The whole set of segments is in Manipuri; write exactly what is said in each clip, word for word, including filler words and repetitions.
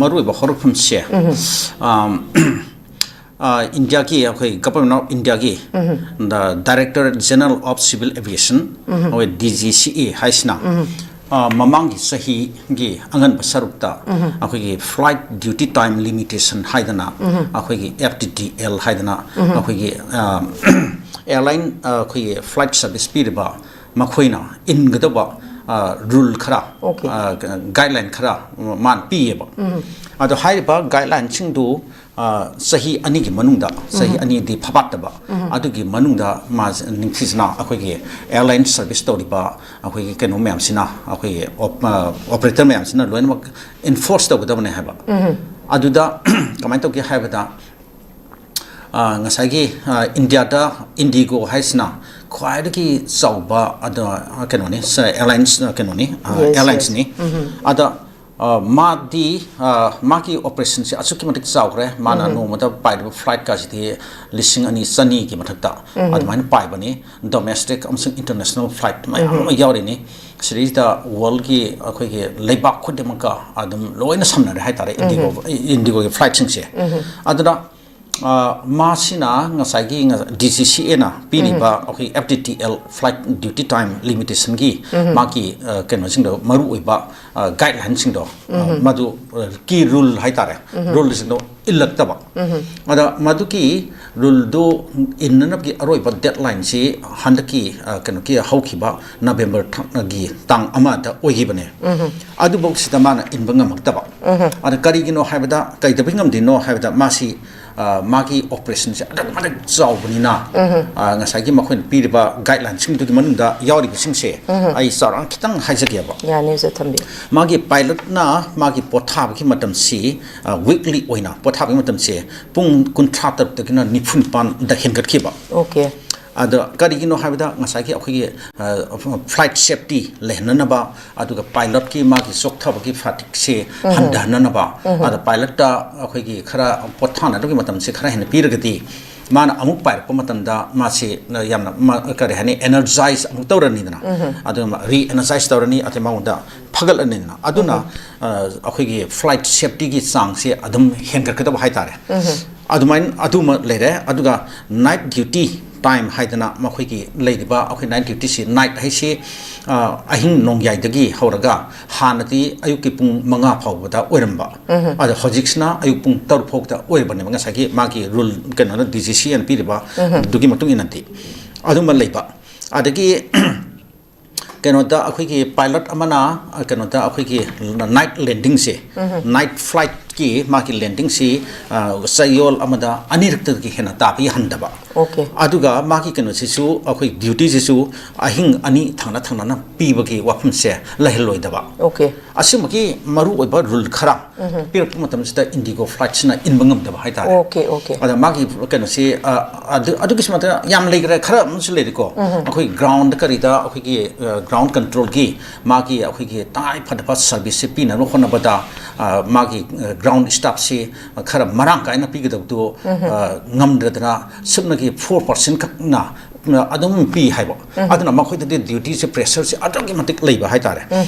ꯃꯔꯨꯑꯣꯏꯕ ꯍꯧꯔꯛꯐꯝꯁꯦ, ꯑꯝ, ꯑ, ꯏꯟꯗꯤꯌꯥꯒꯤ, ꯑꯩꯈꯣꯏ Government of Indiaꯒꯤ the Director General of Civil Aviation, ꯑꯩꯈꯣꯏ D G C A ꯍꯥꯏꯁꯤꯅ, ꯑ, ꯃꯃꯥꯡꯒꯤ ꯆꯍꯤꯒꯤ ꯑꯉꯟꯕ ꯁꯔꯨꯛꯇ ꯑꯩꯈꯣꯏꯒꯤ flight duty time limitation ꯍꯥꯏꯗꯅ, ꯑꯩꯈꯣꯏꯒꯤ F D T L ꯍꯥꯏꯗꯅ, ꯑꯩꯈꯣꯏꯒꯤ, ꯑ, airline, ꯑ, ꯑꯩꯈꯣꯏꯒꯤ flight service ꯄꯤꯔꯤꯕ ꯃꯈꯣꯏꯅ ꯏꯟꯒꯗꯕ, ꯑ, rule ꯈꯔ, Okay. ꯑ, guideline ꯈꯔ ꯃꯥꯅ ꯄꯤꯌꯦꯕ꯫ ꯑꯗꯣ ꯍꯥꯏꯔꯤꯕ guidelineꯁꯤꯡꯗꯨ, ꯑ, ꯆꯍꯤ ꯑꯅꯤꯒꯤ ꯃꯅꯨꯡꯗ, ꯆꯍꯤ ꯑꯅꯤꯗꯤ ꯐꯥꯐꯥꯠꯇꯕ, ꯑꯗꯨꯒꯤ ꯃꯅꯨꯡꯗ ꯃꯥꯁꯦ ꯅꯤꯡꯊꯤꯖꯅ ꯑꯩꯈꯣꯏꯒꯤ airline service ꯇꯧꯔꯤꯕ ꯑꯩꯈꯣꯏꯒꯤ ꯀꯩꯅꯣ ꯃꯌꯥꯝꯁꯤꯅ, ꯑꯩꯈꯣꯏꯒꯤ op-, ꯑ, operator ꯃꯌꯥꯝꯁꯤꯅ ꯂꯣꯏꯅꯃꯛ enforce ꯇꯧꯒꯗꯕꯅꯦ ꯍꯥꯏꯕ꯫ ꯑꯗꯨꯗ ꯀꯃꯥꯏꯅ ꯇꯧꯒꯦ ꯍꯥꯏꯕꯗ, ꯑ, ꯉꯁꯥꯏꯒꯤ, ꯑ, ꯏꯟꯗꯤꯌꯥꯗ IndiGo ꯍꯥꯏꯁꯤꯅ ꯈ꯭ꯋꯥꯏꯗꯒꯤ ꯆꯥꯎꯕ, ꯑꯗꯣ, ꯑ, ꯀꯩꯅꯣꯅꯤ, ꯁ-, airlines, ꯑ, ꯀꯩꯅꯣꯅꯤ, ꯑ, Yes, yes. airlinesꯅꯤ꯫ ꯑꯗ, ꯑ, ꯃꯥꯗꯤ, ꯑ, ꯃꯥꯒꯤ operationꯁꯦ ꯑꯁꯨꯛꯀꯤ ꯃꯇꯤꯛ ꯆꯥꯎꯈ꯭ꯔꯦ꯫ ꯃꯥꯅ ꯅꯣꯡꯃꯗ ꯄꯥꯏꯔꯤꯕ flightꯀꯥꯁꯤꯗꯤ ꯂꯤꯁꯤꯡ ꯑꯅꯤ ꯆꯅꯤꯒꯤ ꯃꯊꯛꯇ ꯑꯗꯨꯃꯥꯏꯅ ꯄꯥꯏꯕꯅꯤ꯫ Domestic ꯑꯃꯁꯨꯡ international flight ꯃꯌꯥꯝ ꯑꯃ ꯌꯥꯎꯔꯤꯅꯤ꯫ ꯁꯤꯗꯩꯁꯤꯗ worldꯀꯤ ꯑꯩꯈꯣꯏꯒꯤ ꯂꯩꯕꯥꯛ ꯈꯨꯗꯤꯡꯃꯛꯀ ꯑꯗꯨꯝ ꯂꯣꯏꯅ ꯁꯝꯅꯔꯦ ꯍꯥꯏꯇꯥꯔꯦ IndiGo, IndiGoꯒꯤ flightꯁꯤꯡꯁꯦ꯫ ꯑꯗꯨꯅ, ꯑ, ꯃꯥꯁꯤꯅ ꯉꯁꯥꯏꯒꯤ ꯉ-, DGCAꯅ ꯄꯤꯔꯤꯕ ꯑꯩꯈꯣꯏ F D T L flight duty time limitationꯒꯤ ꯃꯥꯒꯤ, ꯑ, ꯀꯩꯅꯣꯁꯤꯡꯗꯣ, ꯃꯔꯨꯑꯣꯏꯕ, ꯑ, guidelineꯁꯤꯡꯗꯣ, ꯑ, ꯃꯗꯨ, ꯑ, ꯀꯤ rule ꯍꯥꯏꯇꯥꯔꯦ, ruleꯁꯤꯡꯗꯣ ꯏꯜꯂꯛꯇꯕ꯫ ꯑꯗ ꯃꯗꯨꯒꯤ ruleꯗꯨ ꯏꯟꯅꯅꯕꯒꯤ ꯑꯔꯣꯏꯕ deadlineꯁꯤ ꯍꯟꯗꯛꯀꯤ, ꯑ, ꯀꯩꯅꯣꯒꯤ ꯍꯧꯈꯤꯕ November ꯊꯥꯒꯤ ꯇꯥꯡ ꯑꯃꯗ ꯑꯣꯏꯈꯤꯕꯅꯦ꯫ ꯑꯗꯨꯐꯧ ꯁꯤꯗ ꯃꯥꯅ ꯏꯟꯕ ꯉꯝꯃꯛꯇꯕ꯫ ꯑꯗ ꯀꯔꯤꯒꯤꯅꯣ ꯍꯥꯏꯕꯗ, ꯀꯩꯗꯧꯕꯩ ꯉꯝꯗ꯭ꯔꯤꯅꯣ ꯍꯥꯏꯕꯗ, ꯃꯥꯁꯤ, ꯑ, ꯃꯥꯒꯤ operationꯁꯦ ꯑꯗꯨꯛꯀꯤ ꯃꯇꯤꯛ ꯆꯥꯎꯕꯅꯤꯅ, ꯑ, ꯉꯁꯥꯏꯒꯤ ꯃꯈꯣꯏꯅ ꯄꯤꯔꯤꯕ guidelineꯁꯤꯡꯗꯨꯒꯤ ꯃꯅꯨꯡꯗ ꯌꯥꯎꯔꯤꯕꯁꯤꯡꯁꯦ ꯑꯩ ꯆꯥꯎꯔꯥꯛꯅ ꯈꯤꯇꯪ ꯍꯥꯏꯖꯒꯦꯕ꯫ ꯌꯥꯅꯤ, ꯑꯣꯖꯥ, ꯊꯝꯕꯤꯌꯨ꯫ ꯃꯥꯒꯤ pilotꯅ ꯃꯥꯒꯤ ꯄꯣꯊꯥꯕꯒꯤ ꯃꯇꯝꯁꯤ, ꯑ, weekly ꯑꯣꯏꯅ ꯄꯣꯊꯥꯕꯒꯤ ꯃꯇꯝꯁꯦ ꯄꯨꯡ ꯀꯨꯟꯊ꯭ꯔꯥ ꯇꯔꯨꯛꯇꯒꯤꯅ ꯅꯤꯐꯨ ꯅꯤꯄꯥꯟꯗ ꯍꯦꯟꯒꯠꯈꯤꯕ꯫ Okay. ꯑꯗꯣ ꯀꯔꯤꯒꯤꯅꯣ ꯍꯥꯏꯕꯗ, ꯉꯁꯥꯏꯒꯤ ꯑꯩꯈꯣꯏꯒꯤ, ꯑ, flight safety ꯂꯩꯍꯟꯅꯅꯕ, ꯑꯗꯨꯒ pilotꯀꯤ ꯃꯥꯒꯤ ꯆꯣꯛꯊꯕꯒꯤ fatigueꯁꯦ ꯍꯟꯊꯍꯟꯅꯅꯕ, ꯑꯗ pilotꯇ ꯑꯩꯈꯣꯏꯒꯤ ꯈꯔ ꯄꯣꯊꯥꯅꯕꯒꯤ ꯃꯇꯝꯁꯦ ꯈꯔ ꯍꯦꯟꯅ ꯄꯤꯔꯒꯗꯤ, ꯃꯥꯅ ꯑꯃꯨꯛ ꯄꯥꯏꯔꯛꯄ ꯃꯇꯝꯗ ꯃꯥꯁꯤ ꯌꯥꯝꯅ ꯃꯥ-, ꯀꯔꯤ ꯍꯥꯏꯅꯤ, ꯑꯦꯅꯔꯖꯥꯏꯁ ꯑꯃꯨꯛ ꯇꯧꯔꯅꯤꯗꯅ, ꯑꯗꯨꯅ ꯔꯤ ꯑꯦꯅꯔꯖꯥꯏꯁ ꯇꯧꯔꯅꯤ, ꯑꯗꯩ ꯃꯉꯣꯟꯗ ꯐꯒꯠꯂꯅꯤꯗꯅ, ꯑꯗꯨꯅ ꯑ, ꯑꯩꯈꯣꯏꯒꯤ ꯐ꯭ꯂꯥꯏꯠ ꯁꯦꯐꯇꯤꯒꯤ ꯆꯥꯡꯁꯦ ꯑꯗꯨꯝ ꯍꯦꯟꯒꯠꯀꯗꯕ ꯍꯥꯏꯇꯥꯔꯦ꯫ ꯑꯗꯨꯃꯥꯏꯅ ꯑꯗꯨꯃ ꯂꯩꯔꯦ꯫ ꯑꯗꯨꯒ ꯅꯥꯏꯠ ꯗ꯭ꯌꯨꯇꯤ ꯇꯥꯏꯝ ꯍꯥꯏꯗꯅ ꯃꯈꯣꯏꯒꯤ ꯂꯩꯔꯤꯕ, ꯑꯩꯈꯣꯏ ꯅꯥꯏꯠ ꯗ꯭ꯌꯨꯇꯤꯁꯤ, ꯅꯥꯏꯠ ꯍꯥꯏꯁꯤ ꯑ, ꯑꯍꯤꯡ ꯅꯣꯡꯌꯥꯏꯗꯒꯤ ꯍꯧꯔꯒ ꯍꯥꯟꯅꯗꯤ ꯑꯌꯨꯛꯀꯤ ꯄꯨꯡ ꯃꯉꯥ ꯐꯥꯎꯕꯗ ꯑꯣꯏꯔꯝꯕ, ꯑꯗꯣ ꯍꯧꯖꯤꯛꯁꯤꯅ ꯑꯌꯨꯛ ꯄꯨꯡ ꯇꯔꯨꯛ ꯐꯥꯎꯕꯗ ꯑꯣꯏꯔꯕꯅꯦꯕ, ꯉꯁꯥꯏꯒꯤ ꯃꯥꯒꯤ ꯔꯨꯜ, ꯀꯩꯅꯣꯅ, ꯗꯤ ꯖꯤ ꯁꯤ ꯑꯦꯅ ꯄꯤꯔꯤꯕ ꯑꯗꯨꯒꯤ ꯃꯇꯨꯡ ꯏꯟꯅꯗꯤ ꯑꯗꯨꯝꯕ ꯂꯩꯕ꯫ ꯑꯗꯒꯤ ꯀꯩꯅꯣꯗ ꯑꯩꯈꯣꯏꯒꯤ ꯄꯥꯏꯂꯠ ꯑꯃꯅ, ꯑ, ꯀꯩꯅꯣꯗ ꯑꯩꯈꯣꯏꯒꯤ ꯅꯥꯏꯠ ꯂꯦꯟꯗꯤꯡꯁꯦ, ꯅꯥꯏꯠ ꯐ꯭ꯂꯥꯏꯠꯀꯤ ꯃꯥꯒꯤ ꯂꯦꯟꯗꯤꯡꯁꯤ, ꯑ, ꯆꯌꯣꯜ ꯑꯃꯗ ꯑꯅꯤꯔꯛꯇꯒꯤ ꯍꯦꯟꯅ ꯇꯥꯕ ꯌꯥꯍꯟꯗꯕ꯫ ꯑꯗꯨꯒ ꯃꯥꯒꯤ ꯀꯩꯅꯣꯁꯤꯁꯨ, ꯑꯩꯈꯣꯏ ꯗ꯭ꯌꯨꯇꯤꯁꯤꯁꯨ ꯑꯍꯤꯡ ꯑꯅꯤ ꯊꯪꯅ ꯊꯪꯅꯅ ꯄꯤꯕꯒꯤ ꯋꯥꯐꯝꯁꯦ ꯂꯩꯍꯜꯂꯣꯏꯗꯕ꯫ ꯑꯁꯤꯃꯒꯤ ꯃꯔꯨꯑꯣꯏꯕ ꯔꯨꯜ ꯈꯔ ꯄꯤꯔꯛꯄ ꯃꯇꯝꯁꯤꯗ ꯏꯟꯗꯤꯒꯣ ꯐ꯭ꯂꯥꯏꯠꯁꯤꯅ ꯏꯟꯕ ꯉꯝꯗꯕ ꯍꯥꯏꯇꯥꯔꯦ꯫ ꯑꯗ ꯃꯥꯒꯤ ꯀꯩꯅꯣꯁꯤ, ꯑ, ꯑꯗꯨ, ꯑꯗꯨꯒꯤꯁꯨ ꯃꯊꯛꯇ ꯌꯥꯝ ꯂꯩꯈ꯭ꯔꯦ, ꯈꯔ ꯑꯃꯁꯨ ꯂꯩꯔꯤꯀꯣ꯫ ꯑꯩꯈꯣꯏ ꯒ꯭ꯔꯥꯎꯟꯗ ꯀꯔꯤꯗ ꯑꯩꯈꯣꯏꯒꯤ, ꯑ, ꯒ꯭ꯔꯥꯎꯟ ꯀꯟꯇ꯭ꯔꯣꯜꯒꯤ ꯃꯥꯒꯤ ꯑꯩꯈꯣꯏꯒꯤ ꯇꯉꯥꯏ ꯐꯗꯕ ꯁꯔꯚꯤꯁꯁꯦ ꯄꯤꯅꯕ ꯍꯣꯠꯅꯕꯗ, ꯑ, ꯃꯥꯒꯤ, ꯑ, ꯒ꯭ꯔꯥꯎꯟ ꯁ꯭ꯇꯥꯐꯁꯤ ꯈꯔ ꯃꯔꯥꯡ ꯀꯥꯏꯅ ꯄꯤꯒꯗꯕꯗꯨ, ꯑ, ꯉꯝꯗ꯭ꯔꯗꯅ ꯁꯨꯞꯅꯒꯤ ꯐꯣꯔ ꯄꯥꯔꯁꯦꯟ ꯈꯛꯅ ꯑꯗꯨꯝ ꯄꯤ ꯍꯥꯏꯕ꯫ ꯑꯗꯨꯅ ꯃꯈꯣꯏꯗꯗꯤ ꯗ꯭ꯌꯨꯇꯤꯁꯦ, ꯄ꯭ꯔꯦꯁꯔꯁꯦ ꯑꯗꯨꯛꯀꯤ ꯃꯇꯤꯛ ꯂꯩꯕ ꯍꯥꯏꯇꯥꯔꯦ꯫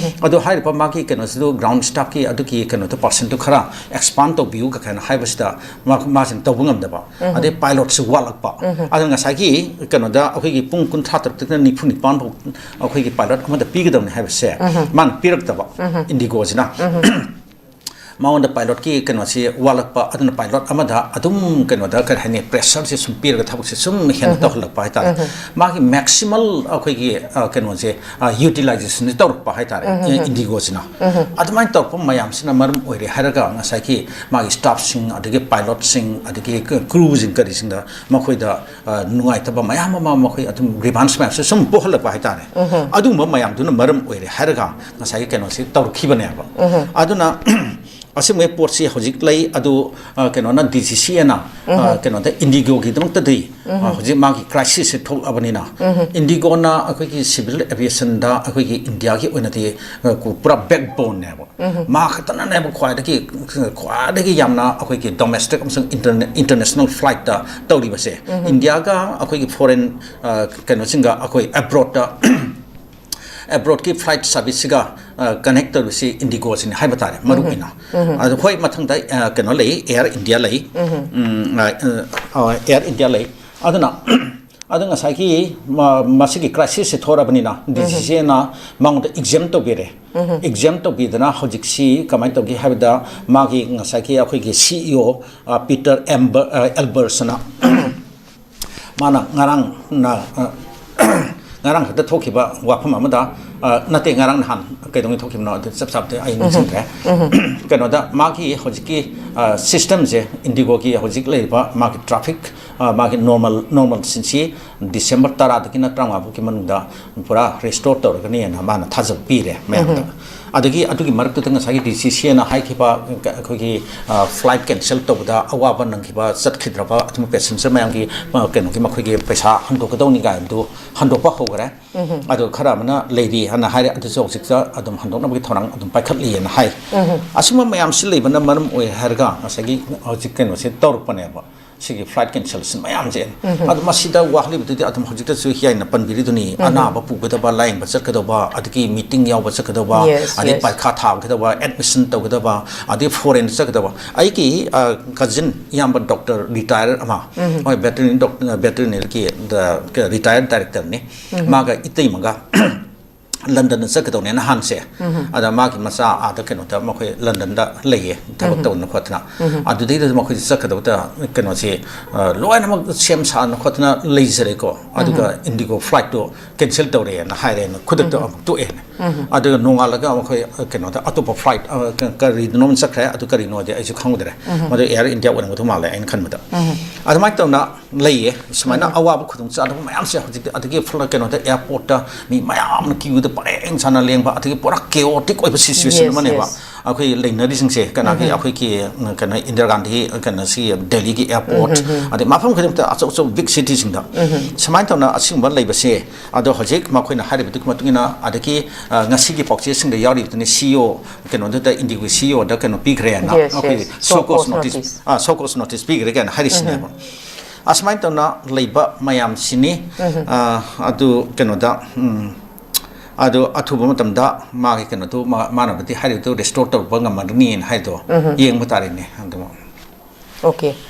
ꯑꯗꯣ ꯍꯥꯏꯔꯤꯕ ꯃꯥꯒꯤ ꯀꯩꯅꯣꯁꯤꯗ, ꯒ꯭ꯔꯥꯎꯟ ꯁ꯭ꯇꯥꯐꯀꯤ ꯑꯗꯨꯒꯤ ꯀꯩꯅꯣꯗꯣ, ꯄꯥꯔꯁꯦꯟꯗꯣ ꯈꯔ ꯑꯦꯛꯁꯄꯥꯟ ꯇꯧꯕꯤꯌꯨ ꯀꯥꯏꯅ ꯍꯥꯏꯕꯁꯤꯗ ꯃꯥ-, ꯃꯥꯁꯤꯅ ꯇꯧꯕ ꯉꯝꯗꯕ꯫ ꯑꯗꯩ ꯄꯥꯏꯂꯣꯠꯁꯨ ꯋꯥꯠꯂꯛꯄ꯫ ꯑꯗꯨꯅ ꯉꯁꯥꯏꯒꯤ ꯀꯩꯅꯣꯗ ꯑꯩꯈꯣꯏꯒꯤ ꯄꯨꯡ ꯀꯨꯟꯊ꯭ꯔꯥ ꯇꯔꯨꯛꯇꯒꯤꯅ ꯅꯤꯐꯨ ꯅꯤꯄꯥꯟ ꯐꯥꯎ ꯑꯩꯈꯣꯏꯒꯤ ꯄꯥꯏꯂꯣꯠ ꯑꯃꯗ ꯄꯤꯒꯗꯕꯅꯤ ꯍꯥꯏꯕꯁꯦ ꯃꯥꯅ ꯄꯤꯔꯛꯇꯕ, ꯏꯟꯗꯤꯒꯣꯁꯤꯅ꯫ ꯃꯉꯣꯟꯗ ꯄꯥꯏꯂꯣꯠꯀꯤ ꯀꯩꯅꯣꯁꯤ ꯋꯥꯠꯂꯛꯄ, ꯑꯗꯨꯅ ꯄꯥꯏꯂꯣꯠ ꯑꯃꯗ ꯑꯗꯨꯝ ꯀꯩꯅꯣꯗ, ꯀꯔꯤ ꯍꯥꯏꯅꯤ, ꯄ꯭ꯔꯦꯁꯔꯁꯦ ꯁꯨꯝ ꯄꯤꯔꯒ ꯊꯕꯛꯁꯦ ꯁꯨꯝ ꯍꯦꯟꯅ ꯇꯧꯍꯜꯂꯛꯄ ꯍꯥꯏꯇꯥꯔꯦ꯫ ꯃꯥꯒꯤ ꯃꯦꯛꯁꯤꯃꯜ ꯑꯩꯈꯣꯏꯒꯤ, ꯑ, ꯀꯩꯅꯣꯁꯦ, ꯑ, ꯌꯨꯇꯤꯂꯥꯏꯖꯦꯁꯟꯁꯦ ꯇꯧꯔꯛꯄ ꯍꯥꯏꯇꯥꯔꯦ, ꯏ-, ꯏꯟꯗꯤꯒꯣꯁꯤꯅ꯫ ꯑꯗꯨꯃꯥꯏꯅ ꯇꯧꯔꯛꯄ ꯃꯌꯥꯝꯁꯤꯅ ꯃꯔꯝ ꯑꯣꯏꯔꯦ ꯍꯥꯏꯔꯒ ꯉꯁꯥꯏꯒꯤ ꯃꯥꯒꯤ ꯁ꯭ꯇꯥꯐꯁꯤꯡ, ꯑꯗꯒꯤ ꯀ-, ꯀ꯭ꯔꯨꯁꯤꯡ ꯀꯔꯤꯁꯤꯡꯗ ꯃꯈꯣꯏꯗ, ꯑ, ꯅꯨꯡꯉꯥꯏꯇꯕ ꯃꯌꯥꯝ ꯑꯃ, ꯃꯈꯣꯏ ꯑꯗꯨꯝ ꯒ꯭ꯔꯤꯚꯥꯟꯁ ꯃꯌꯥꯝꯁꯦ ꯁꯨꯝ ꯄꯣꯛꯍꯜꯂꯛꯄ ꯍꯥꯏꯇꯥꯔꯦ꯫ ꯑꯗꯨꯒꯨꯝꯕ ꯃꯌꯥꯝꯗꯨꯅ ꯃꯔꯝ ꯑꯣꯏꯔꯦ ꯍꯥꯏꯔꯒ ꯉꯁꯥꯏꯒꯤ ꯀꯩꯅꯣꯁꯤ ꯇꯧꯔꯛꯈꯤꯕꯅꯦꯕ꯫ ꯑꯗꯨꯅ ꯑꯁꯤꯒꯨꯝꯕ ꯄꯣꯠꯁꯤ ꯍꯧꯖꯤꯛ ꯂꯩ꯫ ꯑꯗꯨ ꯑ, ꯀꯩꯅꯣꯅ, ꯗꯤ ꯖꯤ ꯁꯤ ꯑꯦꯅ, ꯑ, ꯀꯩꯅꯣꯗ, ꯏꯟꯗꯤꯒꯣꯒꯤꯗꯃꯛꯇꯗꯤ, ꯑ, ꯍꯧꯖꯤꯛ ꯃꯥꯒꯤ ꯀ꯭ꯔꯥꯏꯁꯤꯁꯁꯦ ꯊꯣꯛꯂꯛꯑꯕꯅꯤꯅ, ꯏꯟꯗꯤꯒꯣꯅ ꯑꯩꯈꯣꯏꯒꯤ ꯁꯤꯚꯤꯜ ꯑꯦꯚꯤꯌꯦꯁꯟꯗ ꯑꯩꯈꯣꯏꯒꯤ ꯏꯟꯗꯤꯌꯥꯒꯤ ꯑꯣꯏꯅꯗꯤ, ꯑ, ꯀꯨ-, ꯄꯨꯔꯥ ꯕꯦꯛꯕꯣꯟꯅꯦꯕ꯫ ꯃꯥ ꯈꯛꯇꯅꯅꯦꯕ ꯈ꯭ꯋꯥꯏꯗꯒꯤ, ꯈ꯭ꯋꯥꯏꯗꯒꯤ ꯌꯥꯝꯅ ꯑꯩꯈꯣꯏꯒꯤ ꯗꯣꯃꯦꯁꯇꯤꯛ ꯑꯃꯁꯨꯡ ꯏꯟꯇꯔꯅꯦ-, ꯏꯟꯇꯔꯅꯦꯁꯅꯦꯜ ꯐ꯭ꯂꯥꯏꯠꯇ ꯇꯧꯔꯤꯕꯁꯦ꯫ ꯏꯟꯗꯤꯌꯥꯒ ꯑꯩꯈꯣꯏꯒꯤ ꯐꯣꯔꯦꯟ, ꯑ, ꯀꯩꯅꯣꯁꯤꯡꯒ, ꯑꯩꯈꯣꯏ ꯑꯦꯕ꯭ꯔꯣꯗꯇ ꯑꯦꯕ꯭ꯔꯣꯗꯀꯤ ꯐ꯭ꯂꯥꯏꯠ ꯁꯥꯔꯚꯤꯁꯁꯤꯒ, ꯑ, ꯀꯅꯦꯛ ꯇꯧꯔꯤꯁꯤ ꯏꯟꯗꯤꯒꯣꯁꯤꯅꯤ ꯍꯥꯏꯕ ꯇꯥꯔꯦ, ꯃꯔꯨ ꯑꯣꯏꯅ꯫ ꯑꯗꯣ ꯍꯣꯏ, ꯃꯊꯪꯗ, ꯑ, ꯀꯩꯅꯣ ꯂꯩ, ꯑꯦꯌꯔ ꯏꯟꯗꯤꯌꯥ ꯂꯩ꯫ ꯎꯝ, ꯑ, ꯑ, ꯑ, ꯑꯦꯌꯔ ꯏꯟꯗꯤꯌꯥ ꯂꯩ꯫ ꯑꯗꯨꯅ, ꯑꯗꯨ ꯉꯁꯥꯏꯒꯤ ꯃ-, ꯃꯁꯤꯒꯤ ꯀ꯭ꯔꯥꯏꯁꯤꯁꯁꯦ ꯊꯣꯔꯛꯑꯕꯅꯤꯅ, ꯗꯤ ꯖꯤ ꯁꯤ ꯑꯦꯅ ꯃꯉꯣꯟꯗ ꯑꯦꯛꯖꯦꯝ ꯇꯧꯕꯤꯔꯦ꯫ ꯑꯦꯛꯖꯦꯝ ꯇꯧꯕꯤꯗꯅ ꯍꯧꯖꯤꯛꯁꯤ ꯀꯃꯥꯏꯅ ꯇꯧꯒꯦ ꯍꯥꯏꯕꯗ, ꯃꯥꯒꯤ ꯉꯁꯥꯏꯒꯤ ꯑꯩꯈꯣꯏꯒꯤ ꯁꯤ ꯏ ꯑꯣ, ꯑ, ꯄꯤꯇꯔ ꯑꯦꯝꯕ-, ꯑ, ꯑꯦꯜꯕꯔꯁꯅ ꯃꯥꯅ ꯉꯔꯥꯡ ꯅ-, ꯑ, ꯉꯔꯥꯡ ꯈꯛꯇ ꯊꯣꯛꯈꯤꯕ ꯋꯥꯐꯝ ꯑꯃꯗ, ꯑ, ꯅꯠꯇꯦ, ꯉꯔꯥꯡ ꯅꯍꯥꯟ ꯀꯩꯗꯧꯉꯩ ꯊꯣꯛꯈꯤꯕꯅꯣ ꯑꯗꯨ ꯆꯞ ꯆꯥꯕꯗꯤ ꯑꯩ ꯅꯤꯡꯁꯤꯡꯗ꯭ꯔꯦ꯫ ꯀꯩꯅꯣꯗ ꯃꯥꯒꯤ ꯍꯧꯖꯤꯛꯀꯤ, ꯑ, ꯁꯤꯁꯇꯦꯝꯁꯦ, ꯏꯟꯗꯤꯒꯣꯒꯤ ꯍꯧꯖꯤꯛ ꯂꯩꯔꯤꯕ ꯃꯥꯒꯤ ꯇ꯭ꯔꯥꯐꯤꯛ, ꯑ, ꯃꯥꯒꯤ ꯅꯣꯔꯃꯦꯜ, ꯅꯣꯔꯃꯦꯜꯁꯤꯡꯁꯤ ꯗꯤꯁꯦꯝꯕꯔ ꯇꯔꯥꯗꯒꯤꯅ ꯇꯔꯥꯃꯉꯥ ꯐꯥꯎꯒꯤ ꯃꯅꯨꯡꯗ ꯄꯨꯔꯥ ꯔꯦꯁꯇꯣꯔ ꯇꯧꯔꯒꯅꯤꯅ ꯃꯥꯅ ꯊꯥꯖꯕ ꯄꯤꯔꯦ ꯃꯌꯥꯝꯗ꯫ ꯑꯗꯒꯤ ꯑꯗꯨꯒꯤ ꯃꯔꯛꯇꯨꯗ ꯉꯁꯥꯏꯒꯤ ꯗꯤ ꯁꯤ ꯁꯤ ꯑꯦꯅ ꯍꯥꯏꯈꯤꯕ ꯑꯩꯈꯣꯏꯒꯤ, ꯑ, ꯐ꯭ꯂꯥꯏꯠ ꯀꯦꯟꯁꯦꯜ ꯇꯧꯕꯗ ꯑꯋꯥꯕ ꯅꯪꯈꯤꯕ, ꯆꯠꯈꯤꯗ꯭ꯔꯕ ꯑꯗꯨꯝ ꯄꯦꯁꯦꯟꯖꯔ ꯃꯌꯥꯝꯒꯤ, ꯑ, ꯀꯩꯅꯣꯒꯤ ꯃꯈꯣꯏꯒꯤ ꯄꯩꯁꯥ ꯍꯟꯗꯣꯛꯀꯗꯧꯅꯤ ꯀꯥꯏꯅꯗꯨ ꯍꯟꯗꯣꯛꯄ ꯍꯧꯈ꯭ꯔꯦ꯫ ꯑꯗꯣ ꯈꯔ ꯑꯃꯅ ꯂꯩꯔꯤ ꯍꯥꯏꯅ ꯍꯥꯏꯔꯦ, ꯑꯗꯨꯁꯨ ꯍꯧꯖꯤꯛꯇ ꯑꯗꯨꯝ ꯍꯟꯗꯣꯛꯅꯕꯒꯤ ꯊꯧꯔꯥꯡ ꯑꯗꯨꯝ ꯄꯥꯏꯈꯠꯂꯤꯑꯅ ꯍꯥꯏ꯫ ꯑꯁꯨꯝꯕ ꯃꯌꯥꯝꯁꯤ ꯂꯩꯕꯅ ꯃꯔꯝ ꯑꯣꯏ ꯍꯥꯏꯔꯒ ꯉꯁꯥꯏꯒꯤ ꯍꯧꯖꯤꯛ ꯀꯩꯅꯣꯁꯦ ꯇꯧꯔꯛꯄꯅꯦꯕ꯫ ꯁꯤꯒꯤ ꯐ꯭ꯂꯥꯏꯠ ꯀꯦꯟꯁꯦꯜꯁꯟ ꯃꯌꯥꯝꯁꯦ꯫ ꯑꯗꯣ ꯃꯁꯤꯗ ꯋꯥꯍꯜꯂꯤꯕꯗꯨꯗꯤ ꯑꯗꯨꯝ ꯍꯧꯖꯤꯛꯇꯁꯨ ꯍꯤꯌꯥꯏꯅ ꯄꯟꯕꯤꯔꯤꯗꯨꯅꯤ, ꯑꯅꯥꯕ ꯄꯨꯒꯗꯕ, ꯂꯥꯌꯦꯡꯕ ꯆꯠꯀꯗꯧꯕ, ꯑꯗꯒꯤ ꯃꯤꯇꯤꯡ ꯌꯥꯎꯕ ꯆꯠꯀꯗꯧꯕ, Yes, ꯑꯗꯩ yes. ꯄꯔꯤꯈꯥ ꯊꯥꯒꯗꯕ, ꯑꯦꯗꯃꯤꯁꯟ ꯇꯧꯒꯗꯕ, ꯑꯗꯩ ꯐꯣꯔꯦꯟ ꯆꯠꯀꯗꯕ꯫ ꯑꯩꯒꯤ, ꯑ, ꯀꯖꯤꯟ ꯏꯌꯥꯝꯕ ꯗꯣꯛꯇꯔ ꯔꯤꯇꯥꯌꯔ ꯑꯃ, ꯍꯣꯏ, ꯚꯦꯇꯔꯤꯅꯔꯤ ꯗꯣꯛ-, ꯚꯦꯇꯔꯤꯅꯔꯤꯒꯤ ꯗ-, ꯔꯤꯇꯥꯌꯔ ꯗꯥꯏꯔꯦꯛꯇꯔꯅꯤ꯫ ꯃꯥꯒ ꯏꯇꯩꯃꯒ ꯂꯟꯗꯟꯗ ꯆꯠꯀꯗꯧꯅꯦ ꯅꯍꯥꯟꯁꯦ꯫ ꯑꯗ ꯃꯥꯒꯤ ꯃꯆꯥ ꯑꯥꯗ ꯀꯩꯅꯣꯗ, ꯃꯈꯣꯏ ꯂꯟꯗꯟꯗ ꯂꯩꯌꯦ, ꯊꯕꯛ ꯇꯧꯗꯅ ꯈꯣꯠꯇꯅ꯫ ꯑꯗꯨꯗꯩꯗꯨꯗ ꯃꯈꯣꯏꯁꯦ ꯆꯠꯀꯗꯧꯕꯗ ꯀꯩꯅꯣꯁꯦ, ꯑ, ꯂꯣꯏꯅꯃꯛ ꯁꯦꯝ ꯁꯥꯗꯅ ꯈꯣꯠꯇꯅ ꯂꯩꯖꯔꯦꯀꯣ꯫ ꯑꯗꯨꯒ ꯏꯟꯗꯤꯒꯣ ꯐ꯭ꯂꯥꯏꯠꯇꯣ ꯀꯦꯟꯁꯦꯜ ꯇꯧꯔꯦꯅ ꯍꯥꯏꯔꯦꯅ ꯈꯨꯗꯛꯇ ꯑꯃꯨꯛ ꯇꯣꯛꯑꯦꯅ꯫ ꯑꯗꯨꯒ ꯅꯣꯡꯉꯥꯜꯂꯒ ꯃꯈꯣꯏ, ꯑ, ꯀꯩꯅꯣꯗ ꯑꯇꯣꯞꯄ ꯐ꯭ꯂꯥꯏꯠ, ꯑ, ꯀ-, ꯀꯔꯤꯗꯅꯣꯝ ꯆꯠꯈ꯭ꯔꯦ꯫ ꯑꯗꯨ ꯀꯔꯤꯅꯣꯗꯤ ꯑꯩꯁꯨ ꯈꯪꯗ꯭ꯔꯦ꯫ ꯃꯗꯨ ꯑꯦꯌꯔ ꯏꯟꯗꯤꯌꯥ ꯑꯣꯏꯔꯝꯒꯗꯧ ꯃꯥꯜꯂꯦ ꯑꯩꯅ ꯈꯟꯕꯗ꯫ ꯑꯗꯨꯃꯥꯏꯅ ꯇꯧꯅ ꯂꯩꯌꯦ꯫ ꯁꯨꯃꯥꯏꯅ ꯑꯋꯥꯕ ꯈꯨꯗꯣꯡꯆꯥꯗꯕ ꯃꯌꯥꯝꯁꯦ ꯍꯧꯖꯤꯛꯇꯤ, ꯑꯗꯒꯤ ꯐ꯭ꯂ-, ꯀꯩꯅꯣꯗ, ꯑꯦꯌꯥꯔꯄꯣꯔꯠꯇ ꯃꯤ ꯃꯌꯥꯝꯅ ꯀ꯭ꯌꯨꯗ ꯄꯔꯦꯡ ꯁꯥꯅ ꯂꯦꯡꯕ, ꯑꯗꯒꯤ ꯄꯨꯔꯥ ꯀꯦꯑꯣꯇꯤꯛ ꯑꯣꯏꯕ ꯁꯤꯆꯨꯋꯦꯁꯟ Yes, ꯑꯃꯅꯦꯕ꯫ yes. ꯑꯩꯈꯣꯏ ꯂꯩꯅꯔꯤꯁꯤꯡꯁꯦ ꯀꯅꯥꯒꯤ ꯑꯩꯈꯣꯏꯒꯤ ꯀꯩꯅꯣ ꯏꯟꯗꯤꯔꯥ ꯒꯥꯟꯙꯤ ꯀꯩꯅꯣꯁꯤ ꯗꯦꯜꯂꯤꯒꯤ ꯑꯦꯌꯥꯔꯄꯣꯔꯠ ꯑꯗꯩ ꯃꯐꯝ ꯈꯨꯗꯤꯡꯃꯛꯇ ꯑꯆꯧ ꯑꯆꯧꯕ ꯕꯤꯛ ꯁꯤꯇꯤꯁꯤꯡꯗ ꯁꯨꯃꯥꯏꯅ ꯇꯧꯅ ꯑꯁꯤꯒꯨꯝꯕ ꯂꯩꯕꯁꯦ꯫ ꯑꯗꯣ ꯍꯧꯖꯤꯛ ꯃꯈꯣꯏꯅ ꯍꯥꯏꯔꯤꯕꯗꯨꯒꯤ ꯃꯇꯨꯡ ꯏꯟꯅ ꯑꯗꯒꯤ ꯉꯁꯤꯒꯤ ꯄꯥꯎꯆꯦꯁꯤꯡꯗ ꯌꯥꯎꯔꯤꯕꯗꯨꯅꯤ ꯁꯤ ꯏ ꯑꯣ ꯀꯩꯅꯣꯗꯨꯗ ꯏꯟꯗꯤꯒꯣ ꯁꯤ ꯏ ꯑꯣꯗ ꯀꯩꯅꯣ ꯄꯤꯈ꯭ꯔꯦꯅ ꯑꯩꯈꯣꯏꯒꯤ ꯁꯣ ꯀꯣꯁ ꯅꯣꯇꯤꯁ ꯁꯣ ꯀꯣꯁ ꯅꯣꯇꯤꯁ ꯄꯤꯈ꯭ꯔꯦ ꯀꯥꯏꯅ ꯍꯥꯏꯔꯤꯁꯤꯅꯦꯕ꯫ ꯑꯁꯨꯃꯥꯏꯅ ꯇꯧꯅ ꯂꯩꯕ ꯃꯌꯥꯝꯁꯤꯅꯤ꯫ ꯑꯗꯨ ꯀꯩꯅꯣꯗ ꯑꯗꯨ ꯑꯊꯨꯕ ꯃꯇꯝꯗ ꯃꯥꯒꯤ ꯀꯩꯅꯣꯗꯨ ꯃꯥꯅꯕꯗꯤ ꯍꯥꯏꯔꯤꯕꯗꯨ ꯔꯤꯁꯇꯣꯔ ꯇꯧꯕ ꯉꯝꯃꯒꯅꯤꯅ ꯍꯥꯏꯗꯣ ꯌꯦꯡꯕ ꯇꯥꯔꯦꯅꯦ꯫ ꯑꯗꯨ ꯑꯣꯀꯦ꯫